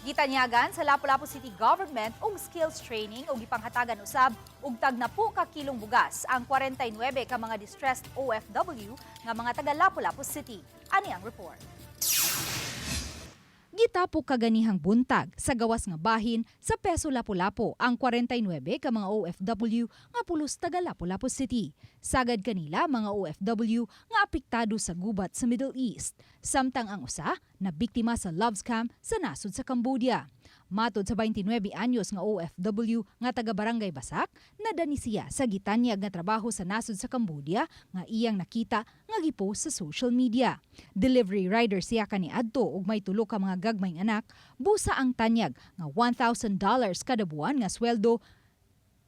Gitanyagan sa Lapu-Lapu City Government og skills training ug gipanghatagan usab og tagnapu ka kilong bugas ang 49 ka mga distressed OFW nga mga taga Lapu-Lapu City. Ani ang report. Gitapok kaganihang buntag sa gawas nga bahin sa Peso Lapu-Lapu ang 49 ka mga OFW nga pulos taga Lapu-Lapu City. Sagad kanila mga OFW nga apektado sa gubat sa Middle East. Samtang ang usa na biktima sa love scam sa nasod sa Cambodia. Matod sa 29 anyos nga OFW nga taga Barangay Basak, nadani siya sa gitanyag nga trabaho sa nasod sa Cambodia nga iyang nakita nga gipost sa social media. Delivery rider siya kaniadto ug may tulo ka mga gagmayng anak, busa ang tanyag nga $1,000 kada buwan nga sweldo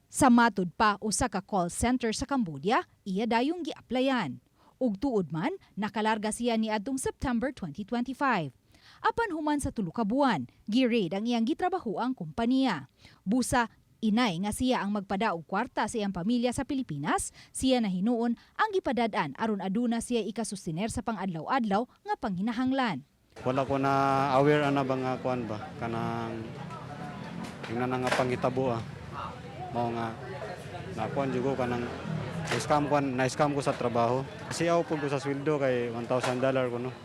sa matud pa usa ka call center sa Cambodia, iya dayong gi-applyan. Ug tuod man, nakalarga siya niadtong September 2025. Apan human sa 3 ka buwan, gi-raid ang iyang gitrabahoang kompanya. Busa, inay nga siya ang magpada og kwarta sa iyang pamilya sa Pilipinas, siya na hinuon ang gipadad-an aron aduna siya ikasustiner sa pang-adlaw-adlaw nga panginahanglan. Wala ko na aware ana ba nga kuan ba, kanang ingna nga panghitabo ah. Mao nga nakuan jud ko, kanang na-scam ko, na-scam ko sa trabaho. Siyaw pud ko sa sweldo kay $1,000 ko no.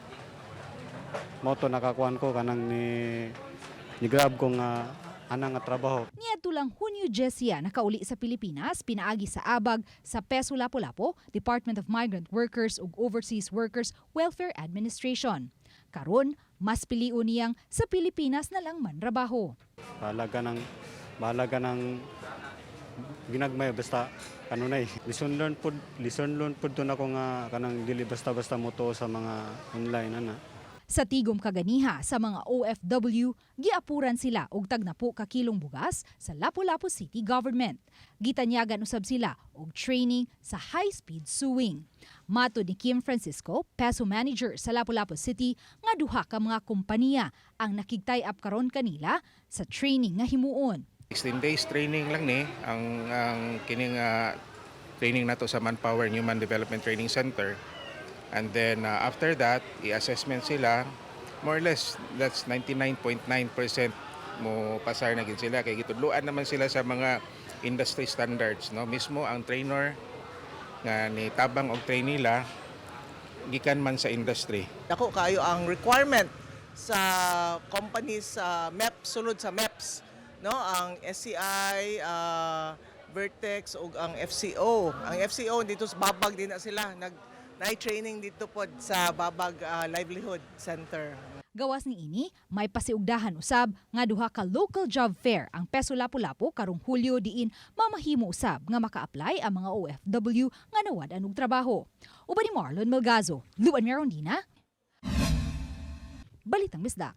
Mao to nakakuan ko, kanang ni grab ko nga ana nga trabaho. Niadto lang Hunyo 10 siya nakauli sa Pilipinas pinaagi sa abag sa Peso Lapu-Lapu, Department of Migrant Workers ug Overseas Workers Welfare Administration. Karon, mas pilion niyang sa Pilipinas na lang manrabaho. Bahala ka ng ginagmay, basta kanunay. Lesson learned pud, lesson learned pud to nako nga kanang dili basta-basta motuo sa mga online ana. Sa tigom kaganiha sa mga OFW, giapuran sila og tagnapu ka kilong bugas sa Lapu-Lapu City Government. Gitanyagan usab sila og training sa high-speed sewing. Matod ni Kim Francisco, Peso Manager sa Lapu-Lapu City, nga duha ka mga kompanya ang nakig-tie up karon kanila sa training nga himuon. 16 days training lang ni ang kining training nato sa Manpower and Human Development Training Center. And then after that, i-assessment sila. More or less, that's 99.9% mo pasar na gid sila kay gitudloan naman sila sa mga industry standards, no? Mismo ang trainer nga ni tabang og train nila gikan man sa industry. Dako kayo ang requirement sa companies sa MEP, sulod sa MEPS, no? Ang SCI, Vertex ug ang FCO. Ang FCO dito sa Babag din na sila nag na training dito pod sa Babag Livelihood Center. Gawas ni ini, may pasiugdahan usab nga duha ka local job fair ang Peso Lapu-Lapu karong Hulyo diin mamahimo usab nga maka-apply ang mga OFW nga nawad-an og trabaho. Uban ni Marlon Melgazo, Luan Merondina, Balitang Bisdak.